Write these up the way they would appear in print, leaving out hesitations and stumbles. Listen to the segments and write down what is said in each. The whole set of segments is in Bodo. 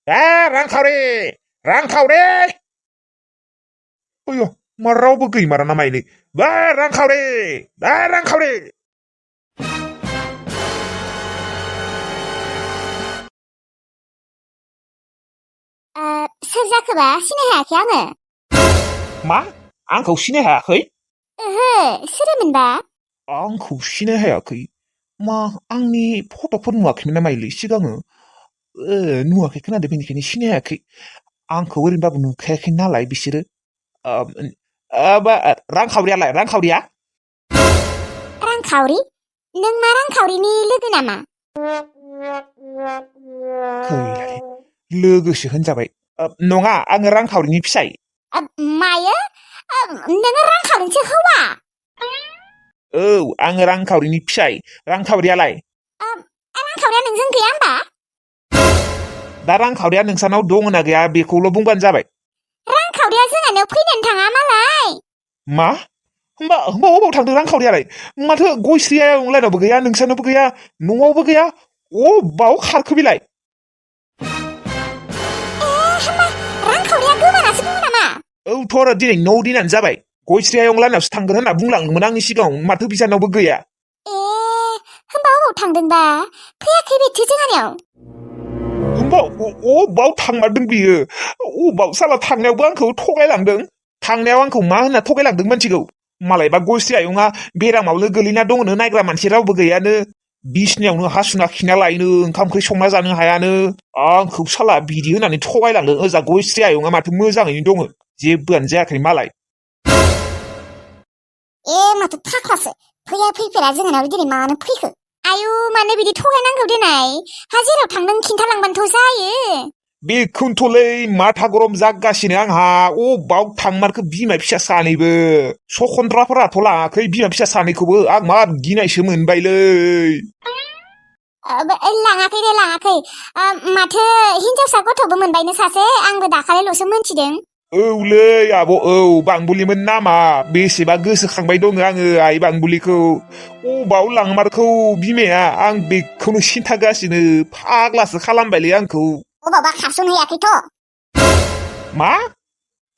रांखावरि रांखावरि अय मा रावबो गैमारा ना माइलै रांखावरि रांखावरि सोर जाखोबा सिनाय हायाखै आङो मा आंखौ सिनाय हायाखै ओहो सोरमोनबा आंखौ सिनाय हायाखै मा आंनि फट'फोर नुवाखैमोन ना माइलै सिगाङो नुवाखै खोनादों बेनिखायनो सिनाय हायाखै आंखौ ओरैनोबाबो नुखायाखै नालाय बिसोरो रांखावरियालाय रांखावरिया रांखावरि नों मा रांखावरिनि लोगो नामा गैलालै लोगोसो होनजाबाय नङा आङो रांखावरिनि फिसाय मायो नोङो रांखावरिनिसो हौवा औ आङो रांखावरिनि फिसाय रांखावरियालाय रांखावरिया नोंजों गैया होमबा दा रांखावरिया नोंसानाव दङ ना गैया बेखौल' बुंबानो जाबाय रांखावरिया जोंहानाव फैनानै थाङा मालाय मा होमबा अबाव थांदों रांखावरियालाय माथो गयस्रिया लाइनावबो गैया नोंसानावबो गैया न'आवबो गैया अबाव खारखो बेलाय रांखावरिया गोमानासो दङ नामा औ थ' दिनै 9 दिनानो जाबाय गयस्रिया लाइनावसो थांगोन होनना बुंलांदोंमोन आंनि सिगाङाव माथो बिसानावबो गैया होमबा अबाव थांदोंबा फैयाखै बेथो जोंहानियाव होमबा अबाव थांमारदों बियो अबाव साला थांनायावबो आंखौ थगायलांदों थांनायाव आंखौ मा होनना थगायलांदों मानसिखौ मालायबा गयस्रि आयंआ बेरामावनो गोलैना दङनो नायग्रा मानसि रावबो गैयानो बिसनायावनो हासुना खिना लायनो ओंखाम ओंख्रि संना जानो हायानो आंखौ साला बिदि होननानै थगायलांदों ओजा गयस्रि आयंआ माथो मोजाङैनो दङ जेबोआनो जायाखै मालाय माथो फाख्रासो फैफेरा जोंहानाव दिनै मानो फैखो आयु मानो बिदि थगायनांगौ देनाय हा जेराव थांदों खिन्थालांबानोथ' जायो बेखौनोथ'लै माथा गरम जागासिनो आंहा अबाव थांमारखो बिमा फिसा सानैबो सखन्द्राफोराथ' लाङाखै बिमा फिसा सानैखौबो आं मा गिनायसो मोनबायलै लाङाखै दे लाङाखै माथो हिनजावसा गथ'बो मोनबायनो सासे आंबो दाखालिल'सो मोनथिदों औलै आब' औ बांबुलिमोन नामा बेसेबा गोसोखांबाय दङ आङो आइ बांबुलिखौ अबाव लांमारखौ बिमाया आं बेखौनो सिन्थागासिनो फाग्लासो खालामबायलै आंखौ अबावबा खारसनहैयाखैथ' मा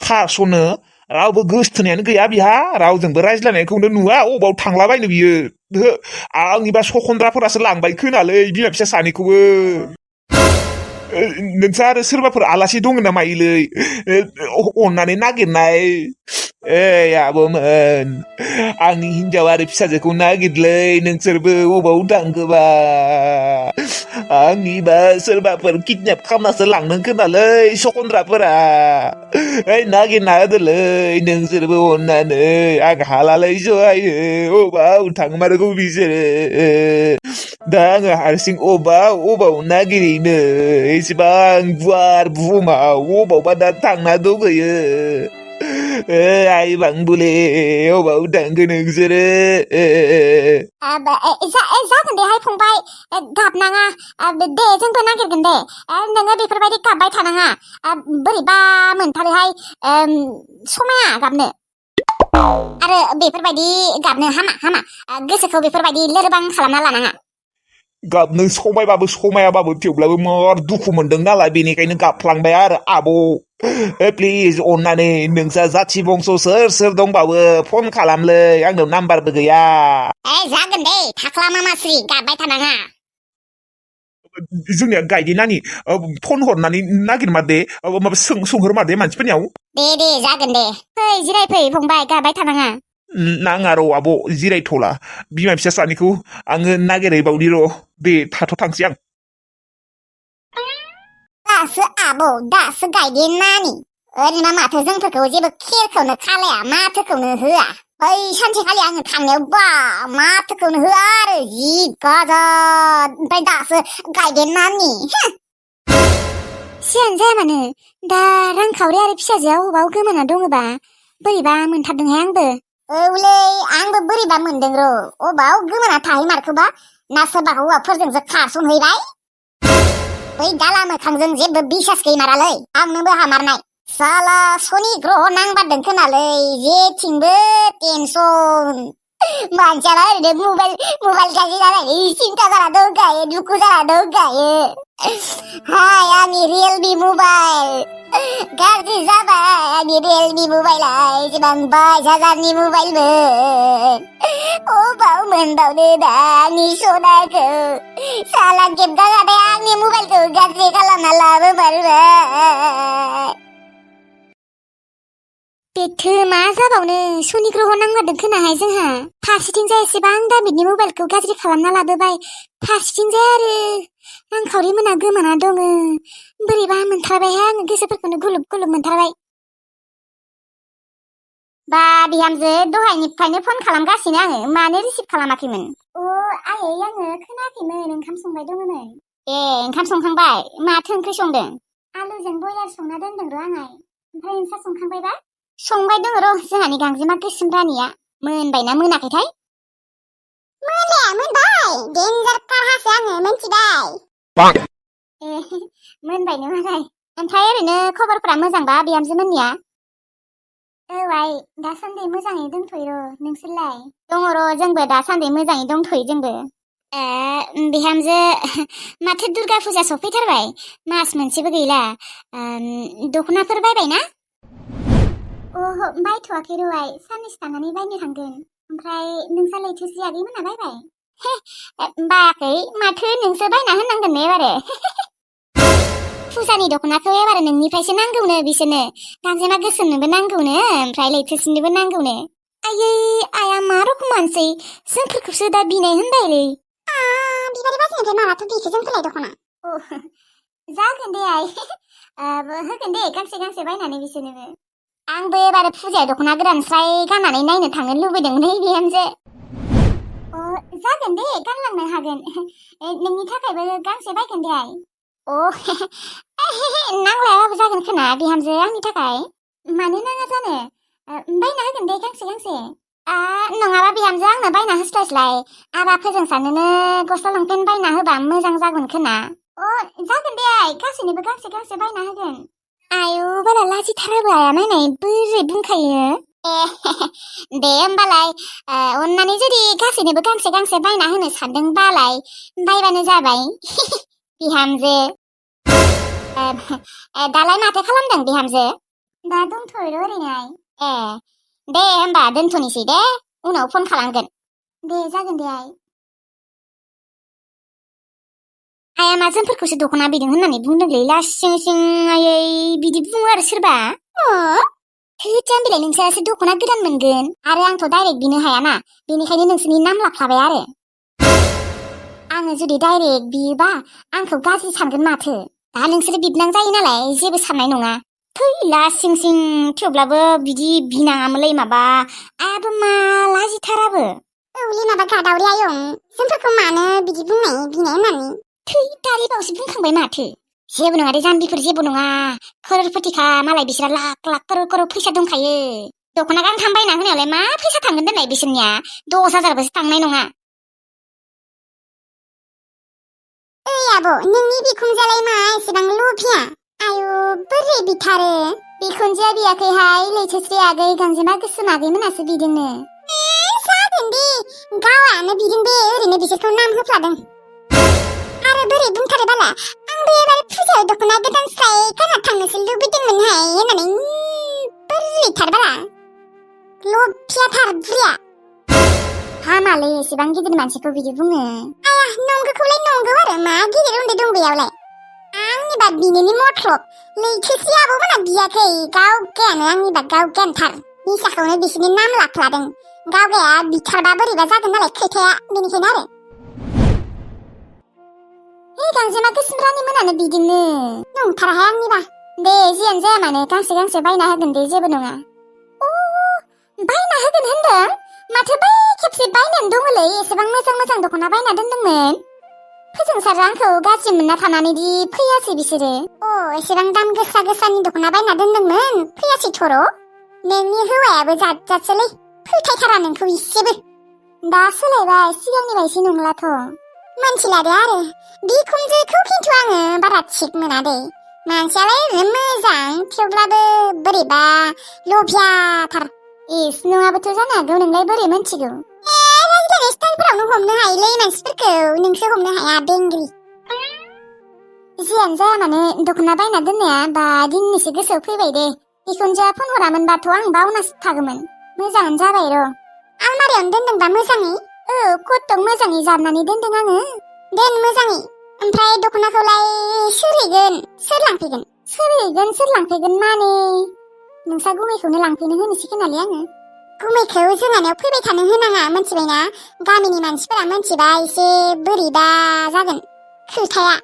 खारसनो रावबो गोसथोनायानो गैया बिहा रावजोंबो रायज्लायनायखौनो नुवा अबाव थांलाबायनो बियो आंनिबा सखन्द्राफोरासो लांबाय खोनालै बिमा फिसा सानैखौबो नोंसा आरो सोरबाफोर आलासि दङ नामा इलै अननानै नागिरनाय आब'मोन आंनि हिनजाव आरो फिसाजोखौ नागिरलै नोंसोरबो अबाव थांखोबा आंनिबा सोरबाफोर किडनेप खालामनासो लांदों खोनालै सखन्द्राफोरा नागिरना होदोलै नोंसोरबो अननानै आं हालालै सहायो अबाव थांमारगौ बिसोरो दा आङो हारसिं अबाव नागिरहैनो एसेबां गुवार बुहुमाव अबावबा दा थांना दंहैयो आइ बांबुले अबाव थांखो नोंसोरो जागोन दे हाय फंबाय गाबनाङा दे जोंबो नागिरगोन दे नोङो बेफोरबायदि गाबबाय थानाङा बोरैबा मोनथारोहाय समाया गाबनो आरो बेफोरबायदि गाबनो हामा गोसोखौ बेफोरबायदि लोरबां खालामना लानाङा गाबनो समायबाबो समायाबाबो थेवब्लाबो मार दुखु मोनदों नालाय बेनिखायनो गाबफ्लांबाय आरो आब' प्लिज अननानै नोंसा जाथि बंस' सोर दंबावो फन खालामलै आंनाव नाम्बारबो गैया जागोन दे थाख्ला मामास्रि गाबबाय थानाङा जोंनिया गायदे नानि फन हरनानै नागिरमार दे माबा सोंहरमार दे मानसिफोरनियाव दे जागोन दे फै जिरायफै फंबाय गाबबाय थानाङा नाङा र' आब' जिरायथ'ला बिमा फिसा सानैखौ आङो नागिरहैबावनि र' दे थांसै आं दासो आब' दासो गायदे नानि ओरैनो माथो जोंफोरखौ जेबो खेरखौनो खालाया माथोखौनो होआ बै सानसेखालि आङो थांनायाव बा माथोखौनो होआ आरो जि गाजद ओमफ्राय दासो गायदे नानि सियानो जाया मानो दा रांखावरि आरो फिसाजोआ अबाव गोमाना दङबा बोरैबा मोनथारदोंहाय आंबो औलै आंबो बोरैबा मोनदों र' अबाव गोमाना थाहैमारखोबा ना सोरबा हौवाफोरजोंसो खारसनहैबाय बै दाला मोखांजों जेबो बिसास गैमारालै आंनोबो हामारनाय साला सनि ग्रह नांबारदों खोनालै जेथिंबो टेनसन मानसियाला ओरैनो मबाइल गाज्रि जानायनि सिन्था जाना दंखायो दुखु जाना दंखायो हाय आंनि रियेलमि मबाइल गाज्रि जाबाय आंनि रियेलमि मबाइला एसेबां 22,000नि मबाइलमोन अबाव मोनबावनो दा आंनि सनाखौ साला गेम गानानै आंनि मबाइलखौ गाज्रि खालामना लाबोमारबाय बेथो मा जाबावनो सनि ग्रह नांलादों खोनाहाय जोंहा फारसेथिंजाय एसेबां दामिनि मबाइलखौ गाज्रि खालामना लाबोबाय फारसेथिंजाय आरो रांखावरि मोना गोमाना दङ बोरैबा मोनथारबायहाय आङो गोसोफोरखौनो गुलुब गुलुब मोनथारबाय बा बिहामजो दहायनिफ्रायनो फन खालामगासिनो आङो मानो रिसिभ खालामाखैमोन आयै आङो खोनायाखैमोन ओंखाम संबाय दङमोन ए ओंखाम संखांबाय माथो ओंख्रि संदों आलुजों बयलार संना दोनदों र' आङो ओमफ्राय नोंसा संखांबायबा संबाय दङ र' जोंहानि गांजेमा गोसोम रानिया मोनबायना मोनाखैथाय मोनबाय डेन्जार कारहासो आङो मोनथिबाय ए मोनबायनो मालाय ओमफ्राय ओरैनो खबरफोरा मोजांबा बिहामजो मोननिया आइ दासान्दि मोजाङै दंथ'यो र' नोंसोरलाय दङ र' जोंबो दासान्दि मोजाङै दंथ'यो जोंबो बिहामजो माथो दुर्गा फुजा सफैथारबाय मास मोनसेबो गैला दख'नाफोर बायबाय ना बायथ'वाखै र' आइ साननैसो थानानै बायनो थांगोन ओमफ्राय नोंसा लैथोसि आगैमोना बायबाय बायाखै माथो नोंसो बायना होनांगोन ने एबारो फुजानि दख'नाखौ एबार नोंनिफ्रायसो नांगौनो बिसोरनो गांजेमा गोसोमनोबो नांगौनो ओमफ्राय लैथोसिनोबो नांगौनो आयै आया मा रखम मानसै जोंफोरखौसो दा बिनाय होनबायलै बिबारि बाजिनिफ्राय माराथ' बिखो जोंफोरलाय दख'ना जागोन दे आइ होगोन दे गांसे गांसे बायनानै बिसोरनोबो आंबो एबार फुजायाव दख'ना गोदान स्राय गाननानै नायनो थांनो लुबैदोंमोनलै बिहामजो जागोन दे गानलांनो हागोन नोंनि थाखायबो गांसे बायगोन दे आइ नांलायाबाबो जागोन खोना बिहामजो आंनि थाखाय मानो नाङा जानो बायना होगोन दे गांसे गांसे नङाबा बिहामजो आंनो बायना होस्लायस्लाय आबा फोजोंसानोनो गस्ला लंपेन्ट बायना होबा मोजां जागोन खोना जागोन दे आइ गासैनोबो गांसे गांसे बायना होगोन आयु बारा लाजिथाराबो आया नायनाय बोरै बुंखायो दे होमबालाय अन्नानै जुदि गासैनोबो गांसे गांसे बायना होनो सानदोंबालाय बायबानो जाबाय बिहामजो दालाय माथो खालामदों बिहामजो दा दंथ'यो ओरैनो ए दे होमबा दोनथ'नोसै दे उनाव फन खालामगोन दे जागोन दे आइया मा जोंफोरखौसो दख'ना बिदों होननानै बुंदोंलै लासिं सिं आयै बिदि बुङो आरो सोरबा थोजान बिलाय नोंसोरासो दख'ना गोदान मोनगोन आरो आंथ' डाइरेक्ट बिनो हायाना बेनिखायनो नोंसोरनि नाम लाफ्लाबाय आरो आङो जुदि डाइरेक्ट बियोबा आंखौ गाज्रि सानगोन माथो दा नोंसोरो बिबनां जायो नालाय जेबो साननाय नङा थैला सिं सिं थेवब्लाबो बिदि बिनाङामोनलै माबा आयाबो मा लाजिथाराबो औलै माबा गादावरि आयं जोंफोरखौ मानो बिदि बिनाय होननानै थै दारि बावसो बुंखांबाय माथो जेबो नङा दे जाम्बिफोर जेबो नङा खर'रपतिखा मालाय बिसोरा लाख लाख खर'र फैसा दंखायो दख'ना गांथाम बायना होनायावलाय मा फैसा थांगोन दोनलाय बिसोरनिया 10,000बोसो थांनाय नङा आब' नोंनि बिखुनजोआलाय मा एसेबां लभिया आयु बोरै बिथारो बिखुनजोआ बियाखैहाय लैथोस्रि आगै गांजेमा गोसोम आगैमोनासो बिदोंनो जागोन दे गावआनो बिदों बे ओरैनो बिसोरखौ नाम होफ्लादों आरो बोरै बुंथारो बाला आंबो एबार फुजायाव दख'ना गोदान स्राय गानना थांनोसो लुबैदोंमोनहाय होननानै बोरैथार बाला लभियाथार बुरिया हामालै एसेबां गिदिर मानसिखौ बिदि बुङो आया नंगौखौलाय नंगौ आरो मा गिदिर उन्दै दं बेयावलाय आंनिबा बिनिनि मथलब लैथोसि आब'मोना बियाखै गावगायानो आंनिबा गावगायानोथार निसाखौनो बिसोरनि नाम लाफ्लादों गावगाया बिथारबा बोरैबा जागोन नालाय खोथाया बेनिखायनो आरो गांजेमा गोसोम रानि मोनानो बिदिनो नंथाराहाय आंनिबा दे जियानो जाया मानो गांसे गांसे बायना होगोन दे जेबो नङा बायना होगोन होनदों माथो बै खेबसे बायनानै दङलै एसेबां मोजां मोजां दख'ना बायना दोनदोंमोन फोजोंसार आंखौ गाज्रि मोनना थानानै दि फैयासै बिसोरो एसेबां दाम गोसा गोसानि दख'ना बायना दोनदोंमोन फैयासै थर' नोंनि हौवायाबो जात जातसोलै फोथायथारा नोंखौ इसेबो दा सोलायबाय सिगांनि बायदि नंलाथ' मोनथिला दे आरो बिखुनजोखौ खिन्थु आङो बारा थिग मोना दे मानसियालाय ओरैनो मोजां थेवब्लाबो बोरैबा लभियाथार इस नङाबोथ' जानो हागौ नोंलाय बोरै मोनथिगौ रायज्लायनाय स्टाइलफोरावनो हमनो हायोलै मानसिफोरखौ नोंसो हमनो हाया बेंग्रि जियानो जाया मानो दख'ना बायना दोननाया बा दिननिसो गोसोआव फैबाय दे जिखुनजाया फन हरामोनबाथ' आं बावनासो थागौमोन मोजाङानो जाबाय र' आलमारियावनो दोनदोंबा मोजाङै कट'क मोजाङै जाबनानै दोनदों आङो दोन मोजाङै ओमफ्राय दख'नाखौलाय सोर हैगोन सोर लांफैगोन सोर लांफैगोन माने नोंसा गुमैखौनो लांफैनो होनोसै खोनालै आङो गुमैखौ जोंहानियाव फैबाय थानो होनाङा मोनथिबायना गामिनि मानसिफोरा मोनथिबा एसे बोरैबा जागोन खोथाया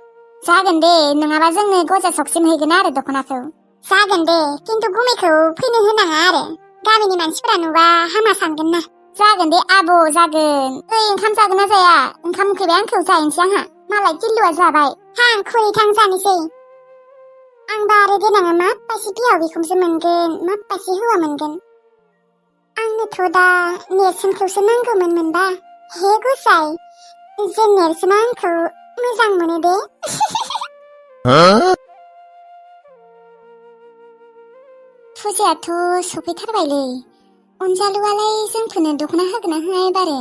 जागोन दे नङाबा जोंनो गजा सकसिम हैगोन आरो दख'नाखौ जागोन दे खिन्थु गुमैखौ फैनो होनाङा आरो गामिनि मानसिफोरा नुबा हामा सानगोन ना जागोन दे आब' जागोन ओंखाम जागोन ना जाया ओंखाम उखैबाय आंखौ जाहैनोसै आंहा मालाय किल्लुआ जाबाय थां खुरैथां जानोसै आंबा आरो देनाङा माबायदि बिहाव बिखुनजो मोनगोन माबायदि हौवा मोनगोन आंनोथ' दा नेरसोनखौसो नांगौमोन मोनबा हे गसाइ जे नेरसोना आंखौ मोजां मोनो दे फुजायाथ' सफैथारबायलै अनजालुआलाय जोंफोरनो दख'ना होगोन ना होआ एबारो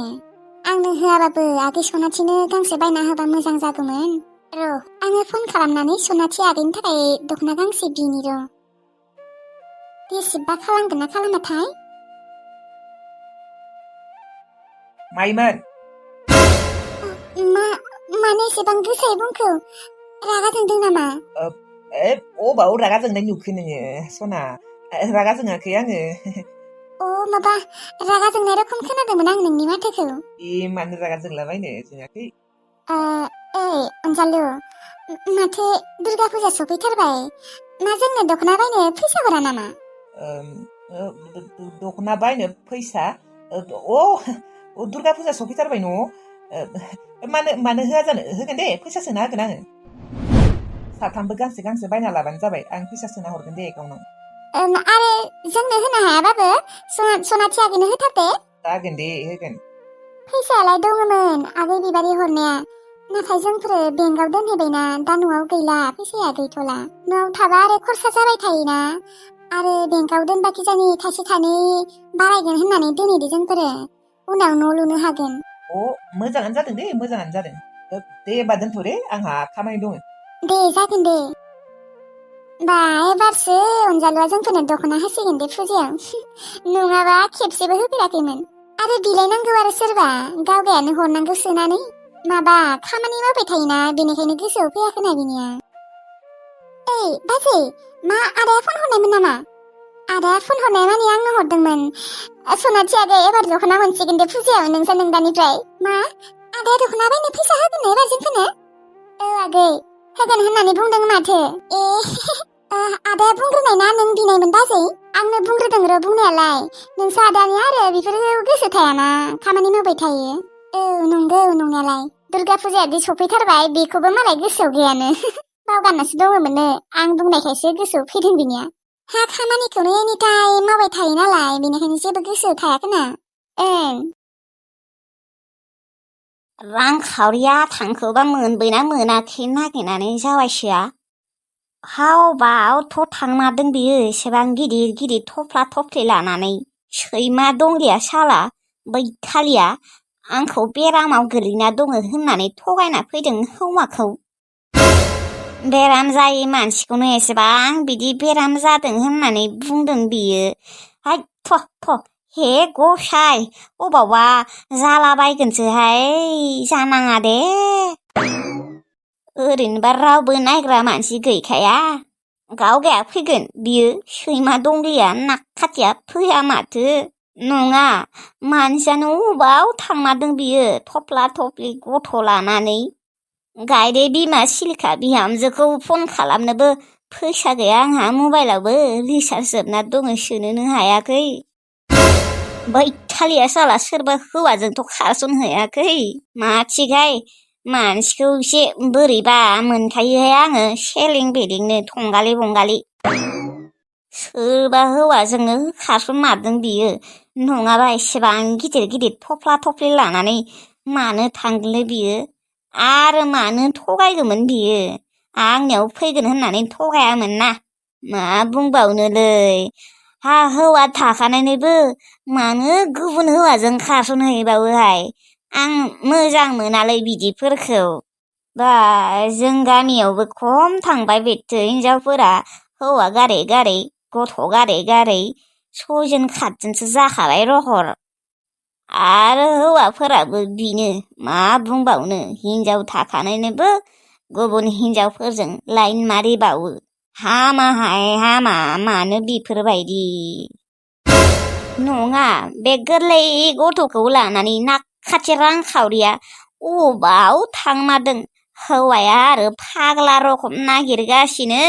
आंनो होआबाबो आगै सनाथिनो गांसे बायना होबा मोजां जागौमोन र' आङो फन खालामनानै सनाथि आगैनि थाखाय दख'ना गांसे बिनि र' बेसेबा खालामगोन ना खालामाथाय माइमोन मानो एसेबां गोसायै बुंखो रागा जोंदों नामा अबाव रागा जोंनाय नुखो नोङो सना रागा जोङाखै आङो माबा रागा जोंनाय रखम खोनादोंमोन आं नोंनि माथोखौ मानो रागा जोंलाबायनो जोङाखै अनजालु माथो दुर्गा फुजा सफैथारबाय मा जोंनो दख'ना बायनो फैसा हरा नामा दख'ना बायनो फैसा दुर्गा फुजा सफैथारबाय न' मानो होआ जानो होगोन दे फैसा सोना होगोन आङो साथामबो गांसे गांसे बायना लाबानो जाबाय आं फैसा सोना हरगोन दे एकाउन्टाव आरो जोंनो होनो हायाबाबो सनाथि आगैनो होथारदे जागोन दे होगोन फैसायालाय दङमोन आगै बिबारि हरनाया नाथाय जोंफोरो बेंकआव दोनहैबायना दा न'आव गैला फैसाया गैथ'ला न'आव थाबा आरो खरसा जाबाय थायोना आरो बेंकआव दोनबा खिजानि थाइसे थाइनै बारायगोन होननानै दोनहैदो जोंफोरो उनाव न' लुनो हागोन मोजाङानो जादों दे मोजाङानो जादों दे होमबा दोनथ' दे आंहा खामानि दङ दे जागोन दे बा एबारसो अनजालुआ जोंफोरनो दख'ना होसिगोन दे फुजायाव नङाबा खेबसेबो होफेराखैमोन आरो बिलायनांगौ आरो सोरबा गावगायानो हरनांगौ सोनानै माबा खामानि मावबाय थायोना बेनिखायनो गोसोआव फैयाखैना बिनिया बाजै मा आदाया फन हरनायमोन नामा आदाया फन हरनाय माने आंनो हरदोंमोन सनाथि आगै एबार दख'ना मोनसिगोन दे फुजायाव नोंदानिफ्राय मा आदाया दख'ना बायनो फैसा होगोन ना एबार जोंफोरनो आगै होगोन होननानै बुंदों माथो आदाया बुंग्रोनाय ना नों बिनायमोन बाजै आंनो बुंग्रोदों र' बुंनायालाय नोंसा आदानि आरो बेफोरो गोसो थायाना खामानि मावबाय थायो नंगौ नंनायालाय दुर्गा फुजायादि सफैथारबाय बेखौबो मालाय गोसोआव गैयानो बावगारनासो दङमोननो आं बुंनायखायसो गोसोआव फैदों बिनिया खामानिखौनो एनि टाइम मावबाय थायो नालाय बेनिखायनो जेबो गोसोआव थायाखैना रांखावरिया थांखोबा मोनबोना मोनाखै नागिरनानै जावायसोआ हावबावथ' थांमारदों बियो एसेबां गिदिर गिदिर थफ्ला थफ्लि लानानै सैमा दंलिया साला बै खालिया आंखौ बेरामाव गोलैना दङ होननानै थगायना फैदों हौवाखौ बेराम जायै मानसिखौनो एसेबां बिदि बेराम जादों होननानै बुंदों बियो हे गसाइ अबावबा जालाबायगोनसोहाय जानाङा दे ओरैनोबा रावबो नायग्रा मानसि गैखाया गावगाया फैगोन बियो सैमा दंलिया नाखाथिया फैया माथो नङा मानसियानो अबाव थांमारदों बियो थफ्ला थफ्लि गथ' लानानै गायदे बिमा सिलिखा बिहामजोखौ फन खालामनोबो फैसा गैया आंहा मबाइलावबो रिसार्ज जोबना दङ सोनोनो हायाखै बै थालिया साला सोरबा हौवाजोंथ' खारसनहैयाखै मा थिगाय मानसिखौ एसे बोरैबा मोनखायोहाय आङो सेलिं बेलिंनो थंगालि बंगालि सोरबा हौवाजोंनो खारसनमारदों बियो नङाबा एसेबां गिदिर गिदिर थफ्ला थफ्लि लानानै मानो थांगोनलै बियो आरो मानो थगायगौमोन बियो आंनियाव फैगोन होननानै थगायामोन ना मा बुंबावनोलै हौवा थाखानायनिबो मानो गुबुन हौवाजों खारसनहैबावोहाय आं मोजां मोनालै बिदिफोरखौ बा जों गामियावबो खम थांबाय बेथो हिनजावफोरा हौवा गारै गारै गथ' गारै गारै 6 जोन 7 जोनसो जाखाबाय रहर आरो हौवाफोराबो बिनो मा बुंबावनो हिनजाव थाखानायनोबो गुबुन हिनजावफोरजों लाइन मारिबावो हामाहाय हामा मानो बिफोरबायदि नङा बे गोरलै गथ'खौ लानानै नाखाथि रांखावरिया अबाव थांमारदों हौवाया आरो फाग्ला रखम नागिरगासिनो